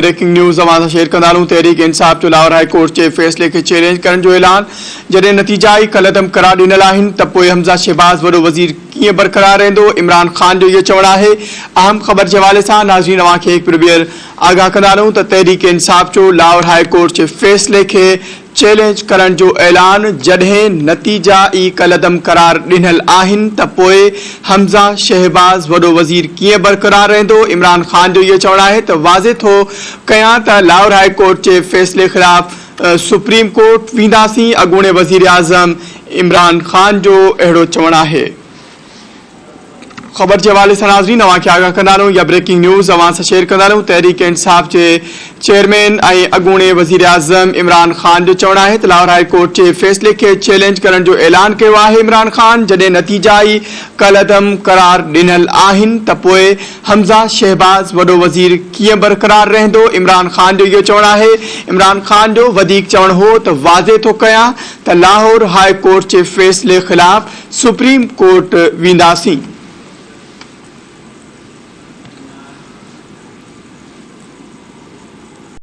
Breaking news اوهان سان share ڪندا هلون تحريڪ انصاف جو لاهور هاء ڪورٽ جي فيصلي کي چئلينج ڪرڻ جو اعلان جڏهن نتيجا ئي ڪالعدم قرار ڏنل آهن ته پوء حمزه شهباز وڏو وزير ڪيئن برقرار رهندو عمران خان جو اهو چوڻ آهي اهم خبر جي حوالي سان ناظرين اوهان کي هڪ ڀيرو ٻيهر آگاهه ڪندا هلون ته تحريڪ انصاف جو لاهور هاء ڪورٽ جي فيصلي کي چئلينج ڪرڻ جو اعلان جڏهن نتيجا ئي ڪالعدم قرار ڏنل آهن ته پوء حمزه شهباز وڏو وزير ڪيئن برقرار رهندو؟ عمران خان جو اهو چوڻ آهي ته واضح ٿو ڪيان ته لاهور هاء ڪورٽ جي فيصلي خلاف سپريم ڪورٽ وينداسين، اڳوڻي وزيراعظم عمران خان جو اهڙو چوڻ آهي. خبر جي حوالي سان ناظرين اوهان کي آگاهه ڪندا رهون يا بريڪنگ نيوز اوهان سان شيئر ڪندا رهون تحريڪ انصاف جي چيئرمين ۽ اڳوڻي وزيراعظم عمران خان جو چوڻ آهي ته لاهور هاء ڪورٽ جي فيصلي کي چئلينج ڪرڻ جو اعلان ڪيو آهي عمران خان جڏهن نتيجا ئي ڪالعدم قرار ڏنل آهن ته پوء حمزه شهباز وڏو وزير ڪيئن برقرار رهندو عمران خان جو اهو چوڻ آهي عمران خان جو وڌيڪ چوڻ هو ته واضح ٿو ڪيان ته لاهور هاء ڪورٽ جي فيصلي خلاف سپريم ڪورٽ وينداسين.